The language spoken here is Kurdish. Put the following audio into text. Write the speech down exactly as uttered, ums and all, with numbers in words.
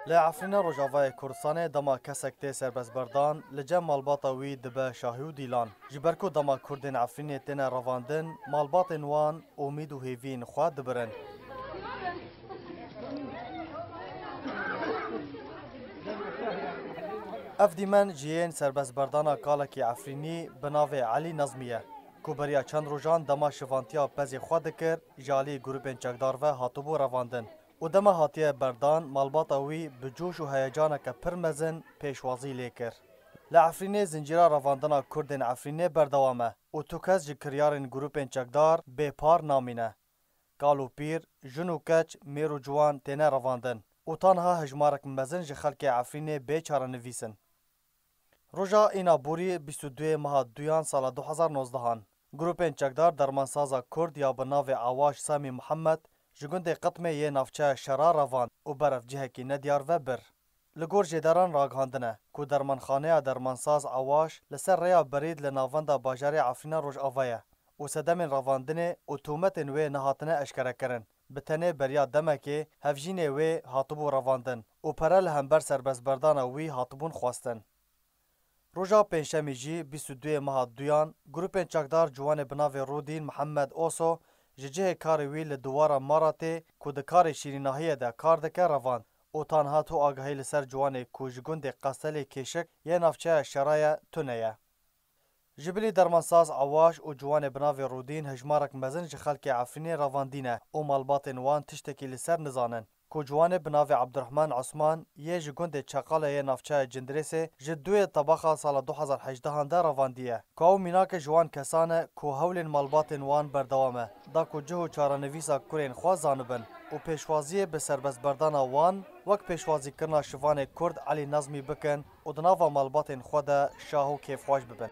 Li Efrîna Rojavayê Kurdistanê dema kesek tê serbestberdan, li cem malbata wî dibe şahî û dîlan. Ji ber ku dema Kurdên Efrînê têne revandin, malbatên wan umîd û hêviyên xwe dibirin. Ev dîmen ji yên serbestberdana kalekî Efrînî bi navê Elî Nezmî ye, ku beriya çend rojan dema şivantiya pezê xwe dikir, ji alî grûpên çekdar ve hatibû revandin û dema hatiye berdan, malbata wî bi coş û heyecaneke pir mezin pêşwazî lê kir. Li Efrînê zincîra revandina Kurdên Efrînê berdewam e û tu kes ji kiryarên grûpên çekdar bê par namîne. Kal û pîr, jin û keç, mêr û ciwan têne revandin û tanha hejmarek mezin ji xelkê Efrînê bê çarenivîs in. Roja Înaborî bîst û duyê meha duyan sala du hezar nozdeh an, grûpên çekdar dermansaza Kurd ya bi navê Awaş Samî Muhammed ji gundê Qitmê yê navçeya Şera revand û berev cihekî nediyar ve bir. Li gor jêderan ragihandine ku dermanxaneya dermansaz Awaş li ser rêya Berîd li navenda bajarê Efrîna Rojava ye û sedemên revandinê û tometên wê nehatine eşkerekirin. Bi tenê beriya demekê hevjînê wê hatibû revandin û pere li hember serbestberdana wî hatibûn xwestin. Roja Pêncşemî jî bîst û duyê meha duyan, grûpên çekdar ciwanê bi navê Rûdîn Mihemed Oso ji cihê karê wî li Duwara Maratê ku di karê şîrînahiyê de kar dike revand û tanha tu agahî li ser ciwanê ku ji gundê Qestelê Kêşik yê navçeya Şera ye tune ye. Ji bilî dermansaz Awaş û ciwanê bi navê Rûdîn hejmarek mezin ji xelkê Efrînê revandîne û malbatên wan tiştekî li ser nizanin ku ciwanê bi navê Ebdurehman Osman yê ji gundê Çeqale yê navçeya Cindirêsê ji duyê tebaxa sala du hezar hejdehan de revandiye. Ku ew mînake ji wan kesan e ku hewlên malbatên wan berdewam e, da ku cih û çarenivîsa kurên xwe zanibin û pêşwaziyê bi serbestberdana wan wek pêşwazîkirina şivanê Kurd Elî Nezmî bikin û di nava malbatên xwe de şah û kêfxweş bibin.